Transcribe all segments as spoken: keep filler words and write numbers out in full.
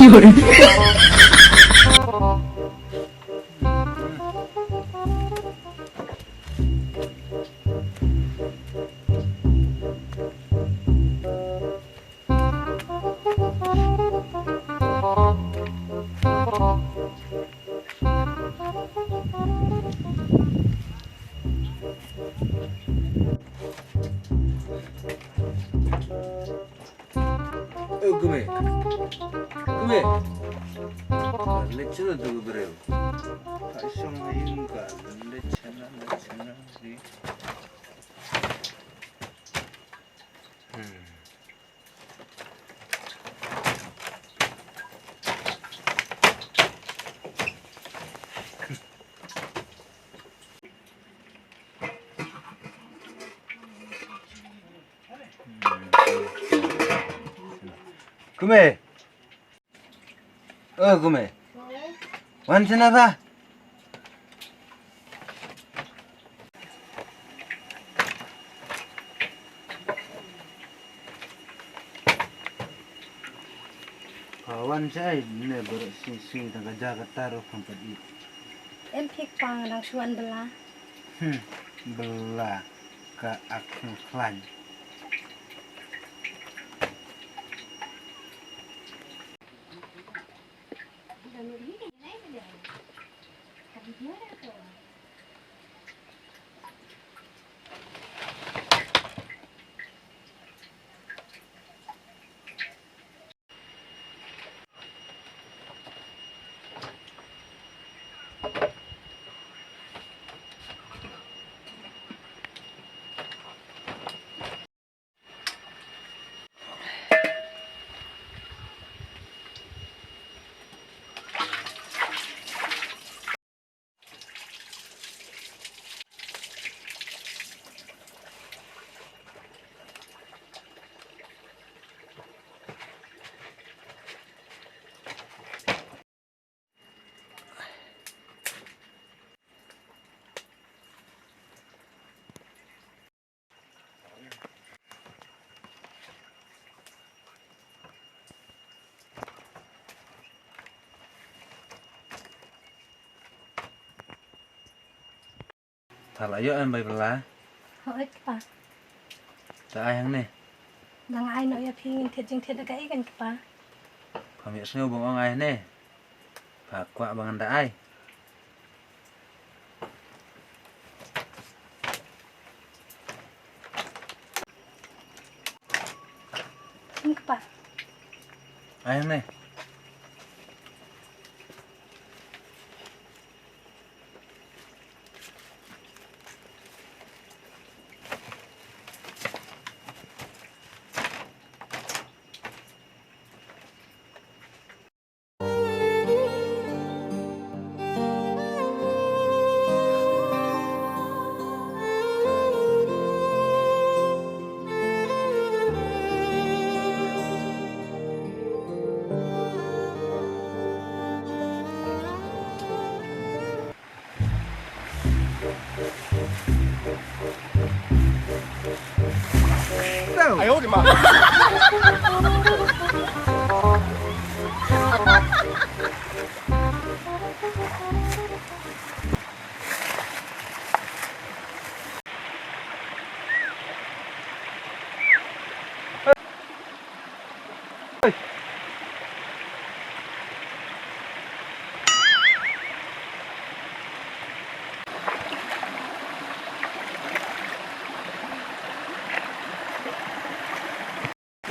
Eh, Kume. Kume. Ka leit shano tu ka briew? Ka shong ha ïing ka leit shano, leit shano. Hmm. Kume. O Kume. Wan shane ba. Ka wan shai ne ber si si tang ka ja ka tar kham pat i. Em pik pang dang shuan bela. Hmm, bela ka ak khlaiñ. Pha la ïoh em bai bela. Hooid kpa. Da ai hangne. Dang ai noh ïa phi ngin thied jingthied da kaei kan kpa. Pham ïohsngew ba ong ai hangne. Pha kwah ba ngan da ai. Hm kpa. Ai hangne.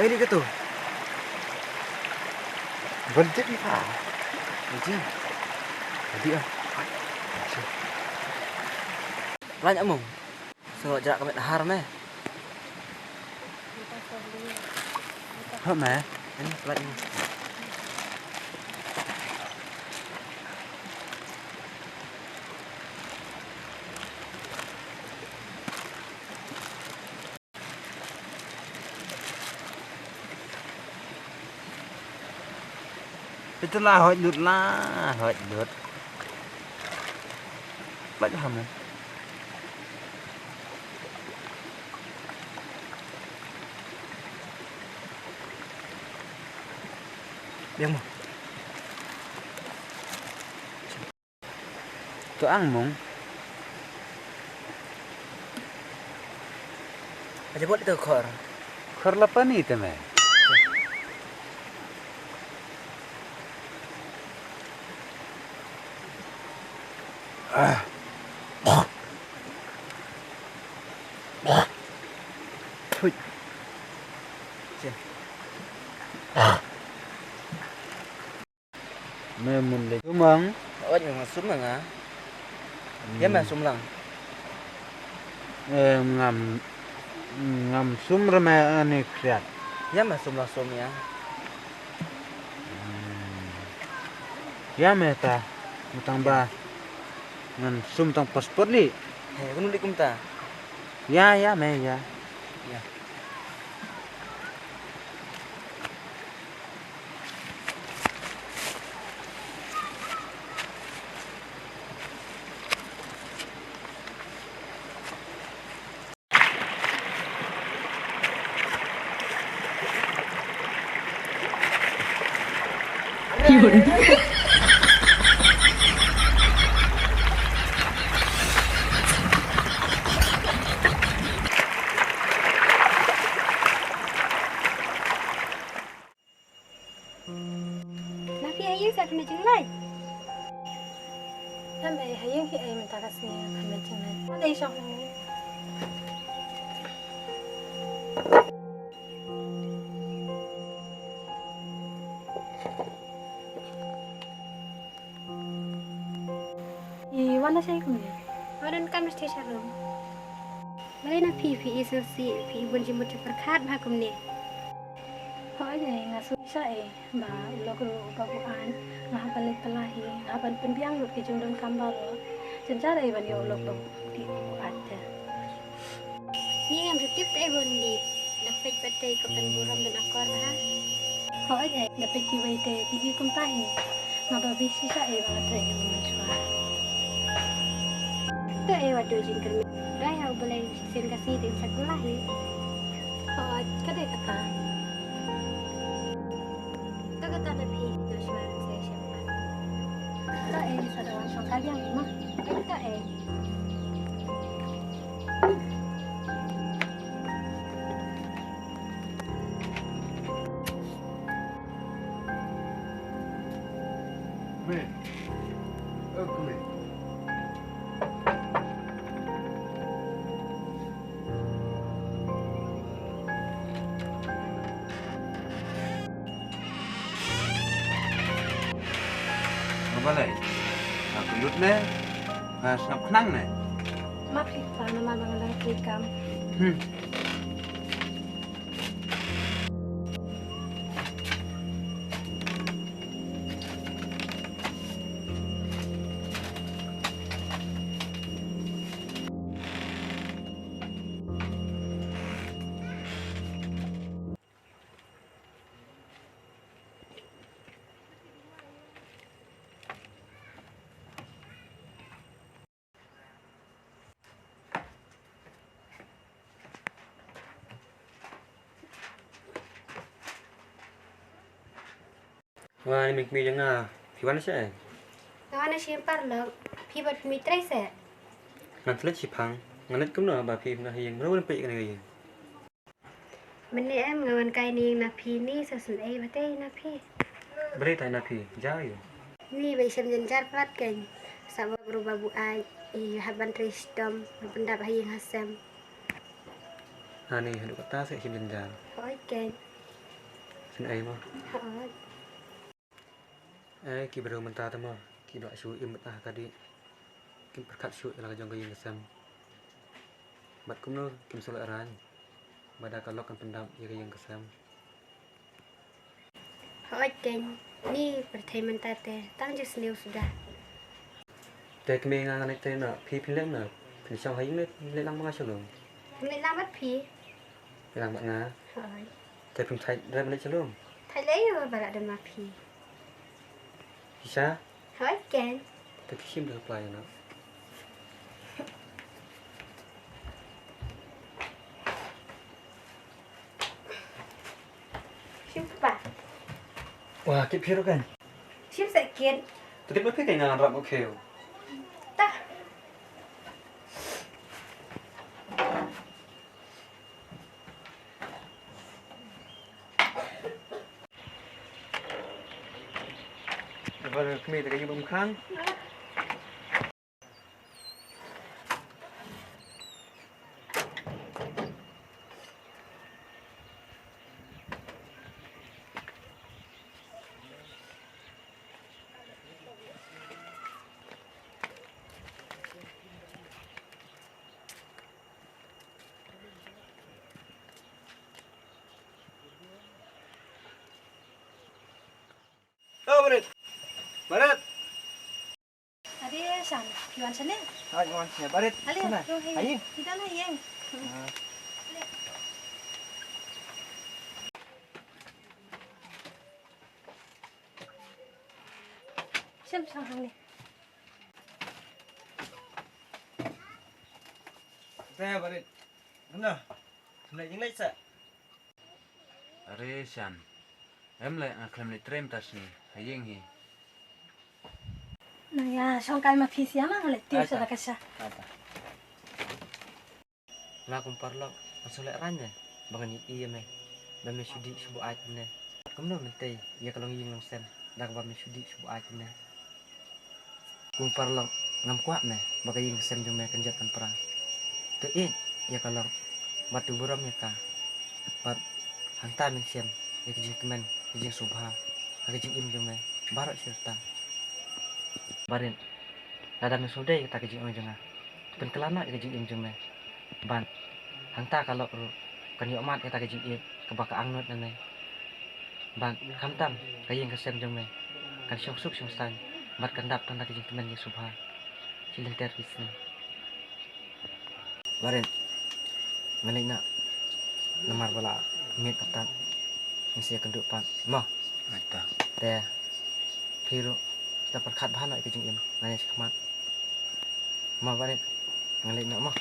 Dai di katu. Berjep ni ah. Berjep. Jadi ah. Lain among. Sngewbha jrah ka met har me. Ha me. Ini slide ni. Pyntylla hoi lut la, hoi lut. Pyntylla hoi lut. Biang mo. To ang mung. Aja bot itu khor. Khor la pani te me. Thui. Me mun le sum ang. Oi, nga sum nga. Ïa me sum lang. Eh, ngam, ngam sum re me ani kriat. Ïa me sum lang sum ïa. Ïa me ta, tang ba ngan sum tang passport li. He, kunu li kumta. Ïa, ïa me ïa. Ïa. Na phi ha ïing sa kane jinglai? Nambe ha ïing hi ai mynta ka sngi kane jinglai. Wan ai shong. I wan na shai kumne. Wan kan mesti sharum. Balei na phi phi isel si phi bun jimut jipyrkhat bha kumne. Hooid, nga sngewsih eh ba u lok ruh u ba u aiñ nga hap ban leit pynlait, nga hap ban pynbiang lut ki jingdonkam baroh. Jynjar eh ban ïoh u lok ba u dih u aiñ te. Ni ngam ju tip te eh ba un dih. Da peit pat te ko pynburom don akor bha. Hooid eh, da peit kiwei te dih kumta hi. Nga ba bisi shisha eh ba nga treh ïa u mynshuwa. To eh wat duh jingkyrmen. Duwai ha U Blei shisien ka sngi te un sa kylla hi. Hooid, ka dei kata. To kata na phi, to shuwa ruh sa ïashem pat. To eh, sa da wan shong ka biang ma. Hooid, to eh. Me. Oh, come here. Nga balei? Nga kyllut ne? Nga sngap khnang ne? Ma phi kpa namar ba nga dang trei kam. Hmm. Wah, ni mih jong nga. Phi wan shaei? Nga wan shim paralok. Phi bad phi trei se? Ngan leit shipang. Ngan leit kumno ba phi na ïing, mano ban peit kane ka ïing? Mynne em nga wan kai ni na phi ni sa sngewsih ba tei na phi. Balei tei na phi? Jai. Ni ba i shem jynjar palat kein. Sa ba bru ba bu ai i hap ban trei shitom ban pyndap ha ïing ha sem. Ani haduh kata sa i shem jynjar. Hooid kein. Sngewsih mo. Hooid. Eh, ki briew mynta te mo, ki ba shu im bad ka dih. Kim pyrkhat shuh ïa la ka jong ka ïing ka sem. Bad kumno kim shu lehrain ba da ka lok kan pyndap ïa ka ïing ka sem. Hooid kein, ni pyrthei mynta te tang ju sniew suda. Te kmie nga ngan leit te na, phi phin leit na, phin shong ha ïing ne leit lang ma nga shalom? Phin leit lang bad phi. Leit lang bad nga. Hooid. Te phim thait re ban leit shalom? Thait lei ïa ba la don ma phi. Shisha? Hooid kein. Te phi shim da ka pla ïa nga. Shim pa. Wah, kit phi ruh kein. Shim sa kit. Te kit ma phi kein nga ngan rap ma phi. Ba kmie te ka ïing bym khang. Oh, Barit. Barit. Ade Shan, ki wan shane? Hai, wan shane. Barit. Ale, sana. Ro hai. Hai. Kita na yeng. Ah. Shem sang hangne. Te Barit. Nda. Nda yeng lai sa. Are Shan. Em leh nga khlem leit trei mynta shane ha ïing hi. Nang ïa shong kai ma phi sia ma nga leit tip sha da ka sha. Nga kum paralok nga shu leh rang ne ba ngan ïohi ïa me ba me shu dih shu buaid ne. Kumno mynta ïa ka long ïing long sem da kaba me shu dih shu buaid ne. Kum paralok ngam kwah ne ba ka ïing ka sem jong me kan jot ban pra. To ïeit ïa ka lok bad to burom ïa ka. Bad hangta men shem ïa ka jingkmen, ka jingsngewbha ha ka jingim jong me baroh shi rta. Barit, lada me sngewdei ïa kata ka jingong jong nga, to pynkylla noh ïa ka jingim jong me. Bad hangta ka lok ruh kan ïoh mad ïa kata ka jingïeit kaba ka angnud na me. Bad khamtam ka ïing ka sem jong me kan shong suk shong saiñ bad kan dap tang da ka jingkmen jingsngewbha. Shi lynter ki sngi. Barit, nga leit noh. Namar ba la miet ba tad, ngin sa ïakynduh pat mo. Te phi ruh da pyrkhat bha noh ïa ka jingim, ngan ïa shikmat. Mo Barit, nga leit noh mo.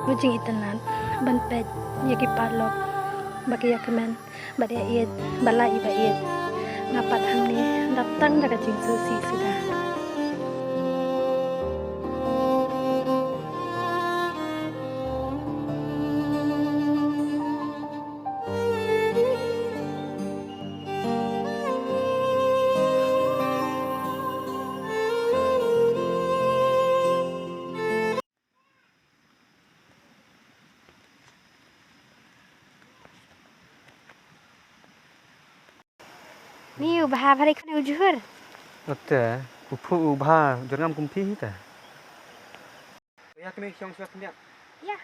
Ka jingitynnad ban peit ïa ki paralok ba ki ïa kmen bad ïa ïeit ba la i ba ïeit. Nga pat hangne dap tang da ka jingsngewsih suda. Ni u bha bha ri khane u jhur. Ate, u phu u bha, jhur ngam kum phi hi ta. Ïa kane shong shong khyndiat. Ïa.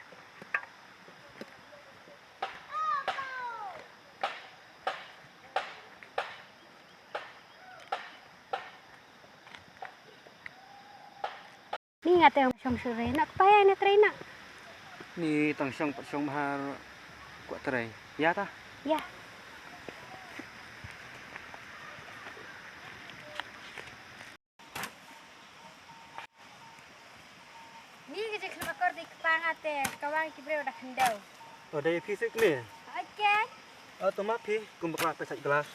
Ni nga te shong shuh re na kpa ïa ne trei na. Ni tang shong pat shong bha kwah trei. Ïa ta. Ïa. Ni ka jingkhlem akor dei kpa nga te ka wang ki briew da khyndew. O dei phi sik me. Okay. O to ma phi kum bakla pesa glass.